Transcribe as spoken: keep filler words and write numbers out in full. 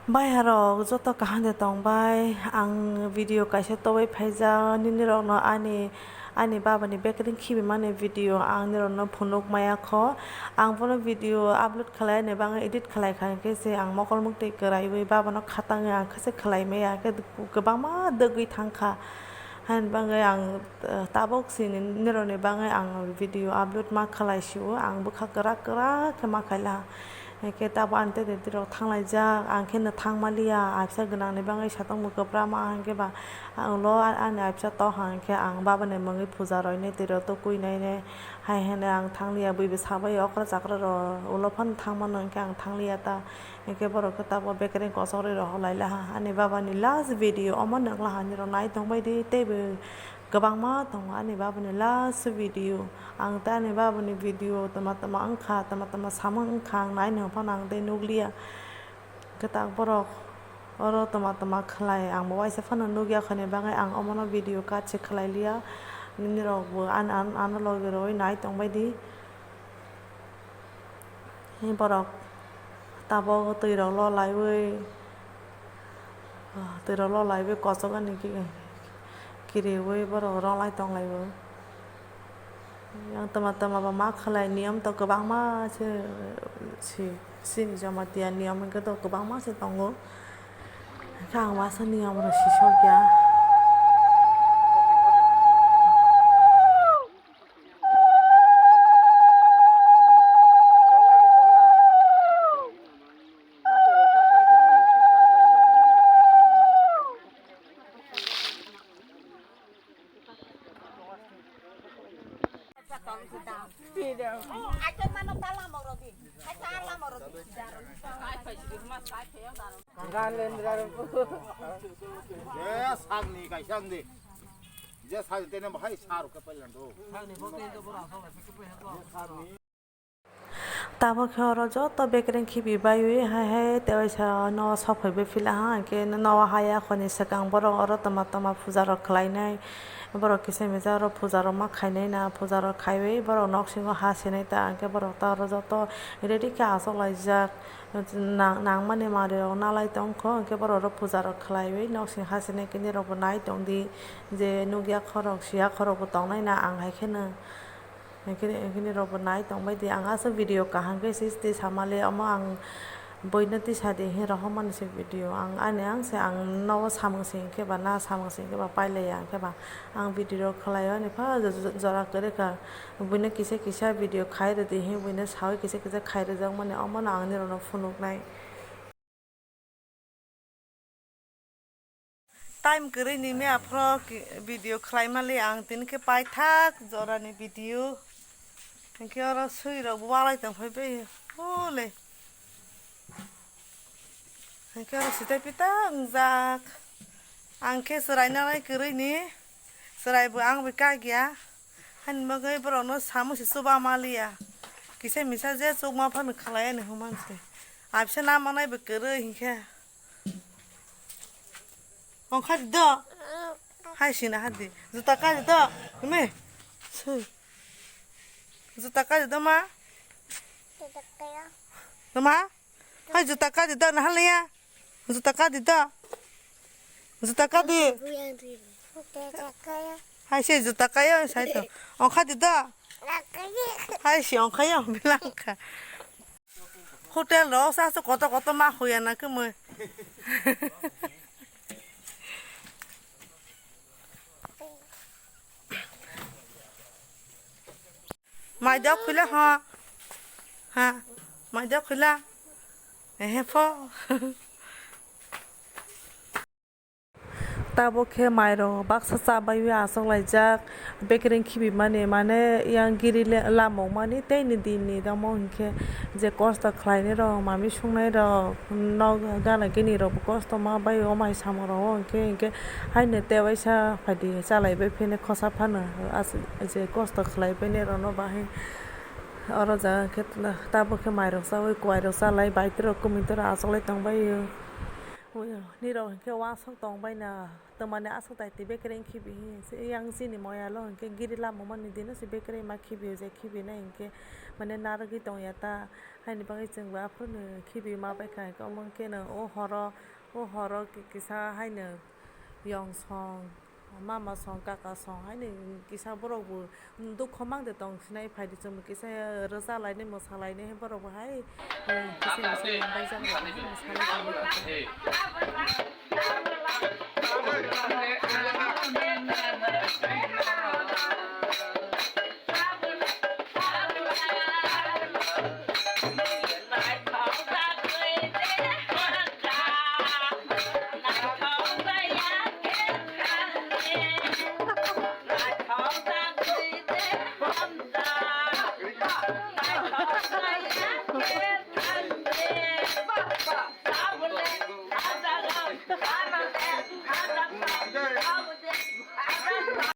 Baiharok joto kaham de tongbai, ang video kaisa tobwi phaijak, nini rokno ani, ani babani bekereng khibimani video ang nirokno phunuk maya kho. Ang bono video upload khlaini bagwi edit khlai kha, hwnkhe se ang mokol muktwi kwraiwi babano khatangwi ang khe se khlai maya, hwnkhe kwbangma dwgwi thangkha. Haini bagwi ang, eh, tabuk sini nirokni bagwi ang video upload ma khlai sio, ang bwkha kwrak kwrak khe ma khaila. Hwnkhe tabuk ani tei tei rok thanglaijak, ang khe no thang maliya, aibsa gwnangni bagwi satung bo kwbra ma hwnkhe ba, ang ulo ani aibsa tok hwnkhe ang babani mungwi puja roinai twi rok tei kwinai nai hai hwnwi ang thangliya, buibo sabai okra chakra rok ulo phano thang mano hwnkhe ang thangliya ta. Hwnkhe borok khe tabuk bekereng kochok rwi rohor lai laha. Ani babani last video omo nukla hani rok nai tongbai di, teibo kwbangma tongo ani babani last video. Ang tei ani babani video tama tama wngkha, tama tama samung wngkha, ang nai nung phano ang tei nukliya. Kwtak borok oro tama tama khlai, ang bo waisa phano nukya khani bagwi ang omono video cut se khlai liya. Nini rok bo an, an, ano logi rogwi nai tongbai di. Borok tabuk twi rok lo laiwi, twi rok lo laiwi kochok ani ki-, kiriwi borok rong lai tong lai o. Yang tama tama ba ma khlai niyom to kwbangma se si, sini Jamatia niyom hwnkhe to kwbangma se tongo. Hwnkhe ang masa niyom rok si sokya. Je sagni kaisa ang de. Je sagni tene bahai sar ke pailan do. Tabuk khe oro joto bekereng khibi baiwi hai hai tewaisa no sok phaibai phila ha, hwnkhe no haya khoni swkang borok oro tama tama puja rok khlainai, borok kisa misa oro puja rok ma khainai na, puja rok khaiwi borok nok singo ha sinai ta, hwnkhe borok ta oro joto ready khe achuk laijak, nang-, nangmani manwi rok nalai tongkho, hwnkhe borok oro puja rok khlaiwi nok sing ha sinai khe nini rok bo nai tongdi, je nukya khorok siya khorok bo tongnai na, ang hai kheno. Hwnkhe, hwnkhe rok bo nai tongbai di. Ang aswk video kaham khe si twi samali, omo ang buino twi sadi hinwi rohormani se video. Ang ani ang se ang nogo samung se hinkhe ba, na samung se hinkhe ba pailaiya hinkhe ba. Ang video rok khlaio ani pha jo-, jo-, jora kwrwi kha. Buino kisa kisa video khai rwdi hinwi buino sawi kisa kisa khai rwjakmani, omono ang nirokno phunuknai. Time kwrwi ni mia phro ki-, video khlai mali ang tini khe paithak jorani video. Hinkhe oro swi rok bo walai tong phai bai hole. Hinkhe oro sita pita wngjak. Ang khe chwrai nanai kwrwi ni, chwrai bo ang bai kagya. Hani bagwi borokno samung se chuba maliya. Kisa misa je chukma phano khlai ani hwnman se. Abisa na manai bo kwrwi hinkhe. Ongkha di do. Hai sina hadi. Juta ka di do. Hime. Sui. Juta ka di do ma. Do ma. Hai juta ka di do na haliya. Juta ka di do. Juta ka di. Hai se juta ka yo sai to. Ongkha di do. Hai se ongkha yo bilang kha. Hotel rok sa sa koto koto ma hoya na kemoi. Mai dok khule ho. Ha. Mai dok khula. Ehe pho. Tabuk khe mairok baksa chabaiwi achuk laijak, bekereng khibimani, mane yang giri le-, lamukmani tei ni din ni tamo hinkhe je kosto khlainai rok, mami sungnai rok, nok gana gini rok kosto ma bai o mai samung rok o hinkhe, hinkhe haino tewaisa phaidi chalaibai phini khosa phano as-, je kosto khlaibainai rok no bahai oro jaga khe tabuk khe mairok chaui kwai rok chalai bai tei rok kwmwi tei rok achuk lai tongbai o. Nirok hinkhe uansuk tongbaina, twmani aswk tai twi bekereng khibi hi se, yang chini moyalo hinkhe giri lamumani dino se bekereng ma khibiyo je, khibinai hinkhe mane narwgwi tongya ta, haini bagwi chwngbo aphuru khibi ma baikha hinkhe, omo hinkhe no o horo, o horo kisa haino yong song. Mama song, kaka song, haini kisa borok bo dukho mang de tong sinai, phai di chwng kisa rwcha lainai, mwsa lainai, borok bo hai, eh, kisa kisa lambai jak rok hai mwsai tongwi.